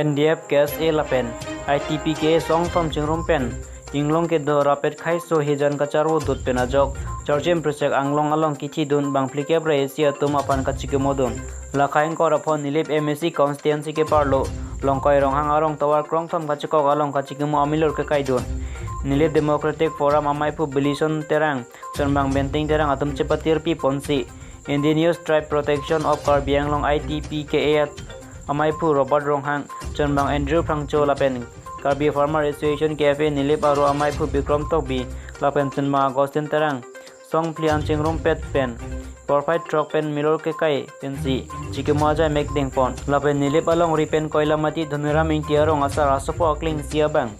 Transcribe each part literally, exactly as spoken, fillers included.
N D F K S A lapen I T P K A song thom chingrum pen inglong kedo rapet khei so hijan kacharvo dut pen ajok Charchim Prisek Anglong along kithi dun bang phlikep ra isi atum aphan kachikimo dun. Lakha ingkoi ra pho Nilip M A C constituency keparlo Longkoi Ronghang arong tovar krongthom kachekok along kachikimo amilur kekai dun. Nilip Democratic Forum amaiphu Bilison Terang, Chonbang Benting Terang atum chepatirpi ponsi Indigenous Tribe Protection of Karbi Anglong I T P K A amaiphu Robert Ronghang, Chonbang Andrew Phrangcho lapen Karbi Farmer Association K F A Nilip aro amaiphu Bikrom Tokbi lapen Chonbang Augustine Terang song phli an chingrumpet pen porphai throk pen milur kekai pensi chikimo ajai mek dengpon. Lapen Nilip alongri pen Koilamati Dhoniram Ingti arong asar asopo aklengsi abang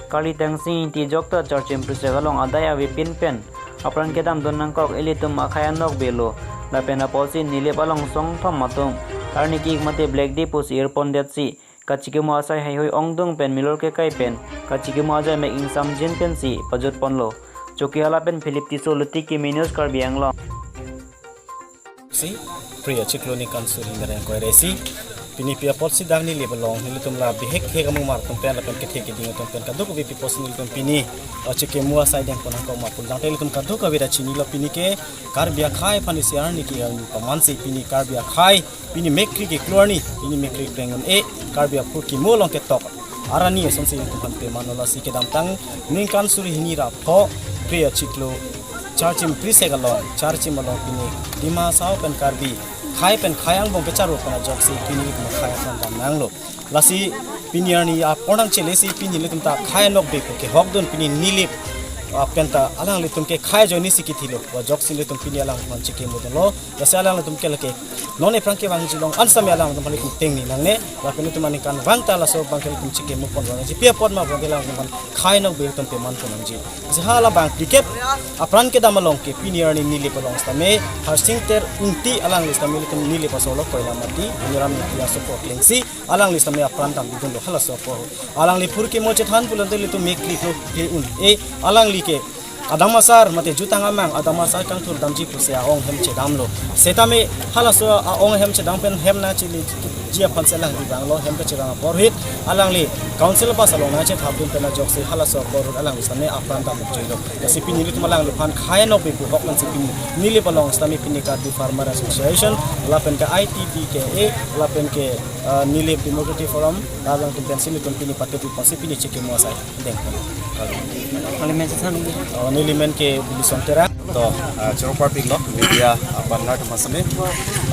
Karli Tangsing Ingti jokta Charchim Prisek along adai avepin pen apran kedam dun nangkok, ilitum akhei anokbe lo. Lapen apotsi Nilip along song thom atum arni ki-ik mate Black Day pusi irpondetsi kachikimo asai heihui ongdung pen milur kekai pen kachikimo ajai mek ingsamjin pensi pajutponlo. Chokihola pen Philip Tisso, Luti Kimi News, Karbi Anglong. Si, Phre achiklo ningkan suri hini ra ingkoi ra isi. Pini pi apotsi dak Nilip along nelitum la bihek hek amumar atum pen lapen kethe keding atum pen kadokave pi apotsi nelitum pini, uh, chikimo asai dengpon nangkok ma pu tangte ilitum kadokave ta chinilo, pini ke Karbi akhei aphan isi arni ki-ik pamansi pini Karbi akhei pini mekri keklo arni, pini mekri kreng un-e, Karbi aphurkimo along ketok arni asonsi ilitum aphan pemano. Lasi kedamtang ningkan suri hini ra pho Phre achiklo Charchim Prisek along, Charchim along pini Dima Hasao pen Karbi khei pen khei angbong kecharvo pen ajoksi pini ilitum akhei aphan dam nanglo. Lasi pini arni apor nangchelesi pini ilitum ta khei anokbe pu kehok dun pini Nilip, ah, pen ta alanglitum ke khei ajoinesi kithilo. Ajoksi ilitum pini alangphan chikimo dunlo. Lasi alanglitum ke lake non ephrang kevangji along an sitame alanglitum aphan ilitum tengni nangne. Lapen ilitum aningkanvang ta laso abang ke ilitum chikimo pon nangji. Pi apot ma abang ke alanglitum aphan khei anokbe ilitum peman pon nangji. Lasi halabang phlikep apran kedam along ke pini arni Nilip along sitame Harsing Ter Ingti alangli sitame ilitum Nilip aso lo Koilamati Dhoniram Ingti asopo aklengsi alangli sitame apran dam dunlo halaso apor. Alangli phurkimo chethan pulote ilitum mekri keklo un-e, alangli ke adam asar mate jutang amang adam asar kangthur damji pusi a-ong hem chedamlo. Setame halaso a-ong hem chedam pen hem nangcheleji aphansi alangli vanglo, hem kachevang apor ahut alangli council bus along nangchethap dun pen ajoksi halaso apor ahut alangli sitame apran dam choilo. Lasi pini ilitum alangliphan khei anokbe pu ahok pensi pini Nilip along sitame pini Karbi Farmer Association lapen ke I T P K A lapen ke, uh, Nilip Democratic Forum alangtum pensi ilitum pini pate pu pensi pini chikimo asai dengpon. Neli men chethan nangji. Oh, neli men ke Bilison Terang. To, ah, choro parpik lo, media, ah, partner atum sitame.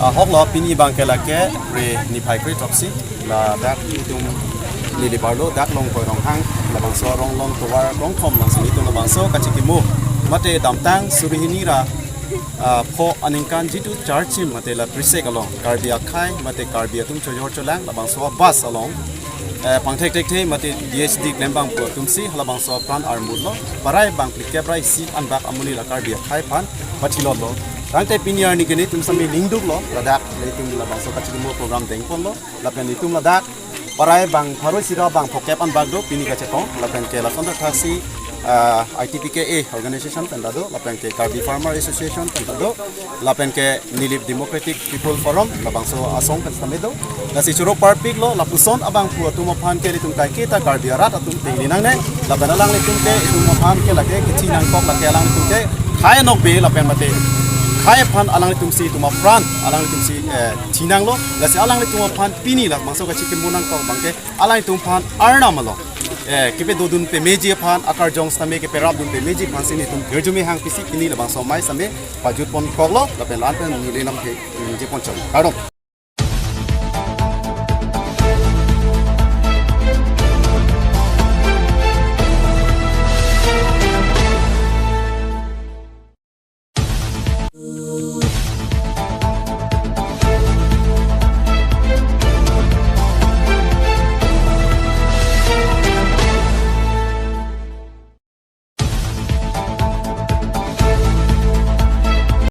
Ah, ahok lo pini abang ke lake Phre niphai kre tropsi. Ladak itum Nilip arlo, dak Longkoi Ronghang, labangso arong along tovar krongthom alongsi itum labangso kachikimo mate damtang suri hini ra, ah, pho aningkan jitu Charchim mate la Prisek along Karbi akhei mate Karbi atum chojor cholang labangso bus along, eh, pangthek thekthe mate D H D klembang pu atumsi halabangso apran armut lo, parai bang phlikep ra isi anbak amonit la Karbi akhei aphan pathilot lo. Tangte pini arni ke nelitum sitame ningduk lo, ladak nelitum labangso kachikimo program dengpon lo, lapen nelitum ladak parai bang pharo isi ra bang phokep anbak do pini kachetong, lapen ke lason thaksi, ah, I T P K A organization pen ta do, lapen ke Karbi Farmer Association pen ta do, lapen ke Nilip Democratic People Forum, labangso asong pen sitame do. Lasi choro parpik lo, lapuson abangphu atum aphan ke nelitum kaiketa Karbi arat atum tengni nangne, lapen alanglitum ke itum aphan ke lake kithi nangkok, lake alanglitum ke khei anokbe lapen mate khei aphan alanglitumsi itum apran alanglitumsi, eh, thi nanglo. Lasi alanglitum aphan pini labangso kachikimo nangkok abang ke alanglitum aphan arnam along, eh, kepedo dun pemeji aphan, akarjong sitame keperap dun pemeji aphansi nelitum girjume hang pisi pini labangso amei sitame pajutpon koklo, lapen la-an pen neli namthe ningjeponchot. Kardom.